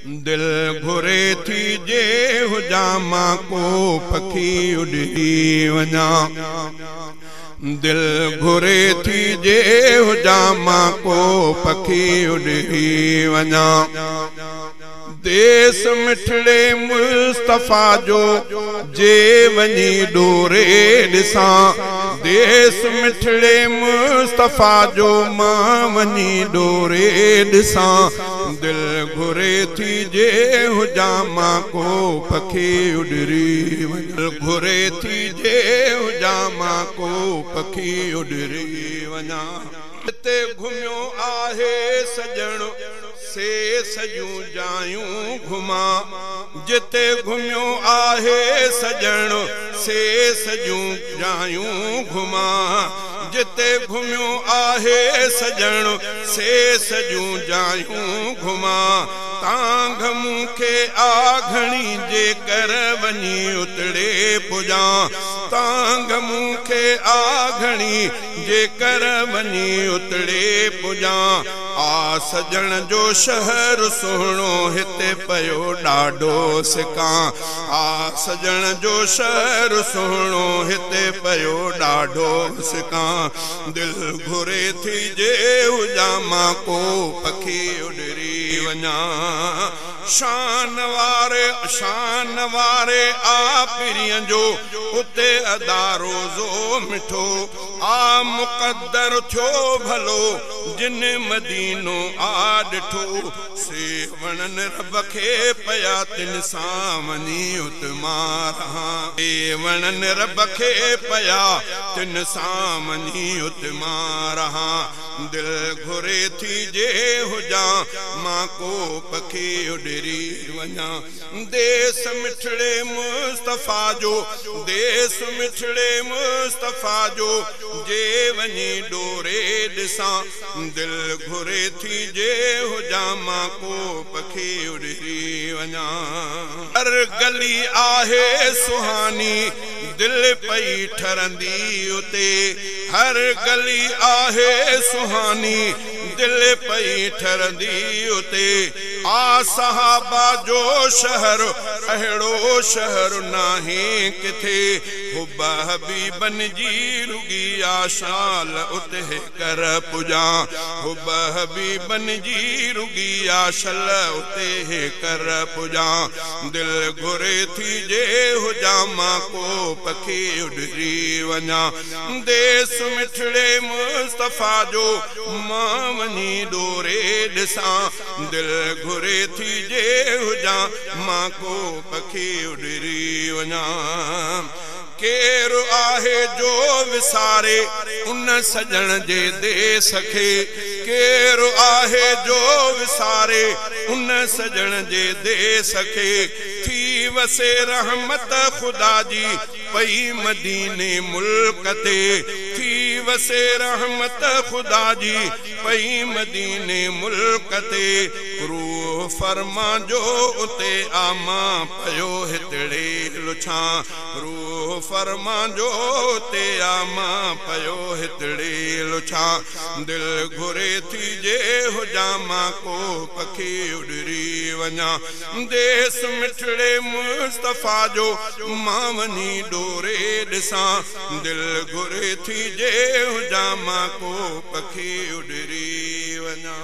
दिल घुरे थी जे हुजां मां को पखी उॾी वञा। दिल घुरे थी जे हुजां मां को पखी उॾी वञा। देस मिठड़े मुस्तफ़ा जो जे वञी ॾोरे ॾिसां। देस मिठड़े मुस्तफ़ा जो मां वञी ॾोरे ॾिसां। दिल घुरे थी जे हुजां मां को पखी उॾरी वञा। घुरे थी जे हुजां मां को पखी उॾरी वञा। जिते घुमियो आहे सजण से सॼियूं जायूं घुमा। जिते घुमियो आहे सजण से सॼियूं जायूं घुमा। जिते घुमियो आहे सजण से सॼियूं जायूं घुमा। तांघ मूंखे आ घणी जेकर वञी उतड़े पुॼां। तांघ मूंखे आ घणी जेकर वञी उतड़े पुॼां। आ सजण जो शहर सुहिणो हिते पियो ॾाढो सिकां। आ सजण जो शहर सुहिणो हिते पियो ॾाढो सिकां। दिल घुरे थी जे हुजां मां को पखी उॾरी वञा। शान वारे आ पीरीअ जो उते अदा रोज़ो मिठो। आ मुक़द्दर थियो भलो जिन मदीनो आ ॾिठो। से वणनि रब खे पिया तिन सां वञी उत मां रहां। से वणनि रब खे पिया तिन सां वञी उत मां रहां। दिल घुरे थी जे हुजां मां को पखी उॾरी वञा। देस मिठड़े मुस्तफ़ा जो देस मिठड़े मुस्तफ़ा जो जे वञी ॾोरे ॾिसां। दिल घुरे थी जे हुजां मां को पखी उॾरी वञा। हर गली आहे सुहानी दिल पई ठरंदी उते। हर गली आहे सुहानी दिल पई ठरंदी उते। आ सहाबा जो शहर अहिड़ो शहर नाहे किथे। हुब हबीबन जी रुगी आशाल उते कर पुॼां। हुब हबीबन जी रुगी आशल उते कर पुॼां। दिल घुरे थी जे हुजां मां को पखी उॾरी वञा। देस मिठड़े मुस्तफ़ा जो मां वञी ॾोरे ॾिसां। दिल घुरे थी जे हुजां मां को पखी उॾरी वञा। केरु आहे जो विसारे उन सजण जे देस खे। केरु आहे जो विसारे उन सजण जे देस खे। थी वसे रहमत ख़ुदा जी पई मदीने मुल्क ते। थी वसे रहमत ख़ुदा जी पई मदीने मुल्क ते। रूह फरमा जो उते आ मां पियो हितड़े लुछां। रूह फरमा जो उते आ मां पियो हितड़े लुछां। दिल घुरे थी जे हुजां मां को पखी उॾरी वञा। देस मिठड़े मुस्तफ़ा जो मां वञी ॾोरे ॾिसां। दिल घुरे थी जे हुजां मां को पखी उॾरी वञा।